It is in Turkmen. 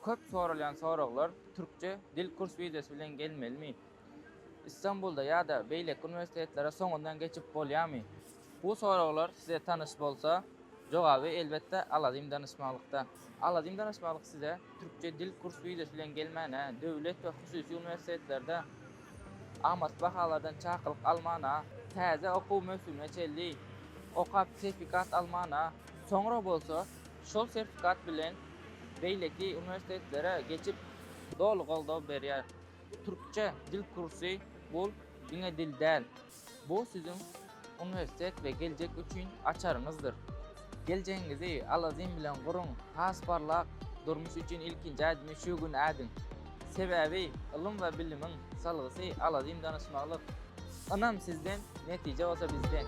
Köp soralýan soraglar türkçe dil kurs wizasy bilen gelmelimi? Istanbulda ýa-da beýleki uniwersitetlere soňundan geçip bolýarmy? Bu soraglar size tanyş bolsa, jogaby elbetde Alazim danyşmaglykda. Alazim danyşmaglyk size türkçe dil kurs wizasy bilen gelmäne, döwlet we hususy uniwersitetlerde amatly bahalardan çakylyk almana, täze okuw möwsümine çenli okap sertifikat almana, soňra bolsa şol sertifikat bilen beýleki uniwersitetlere geçip doly goldaw berýär. Türkçe dil kursy bul diňe dil däl. Bu siziň uniwersitet we geljek üçin açaryňyzdyr. Geljegiňizi Alazim bilen guruň, has parlak durmuş üçin ilkinji ädimi şu gün ädiň. Sebäbi ylym we bilimiň salgysy Alazim danyşmaklyk. Ynam sizden, netije bolsa bizden.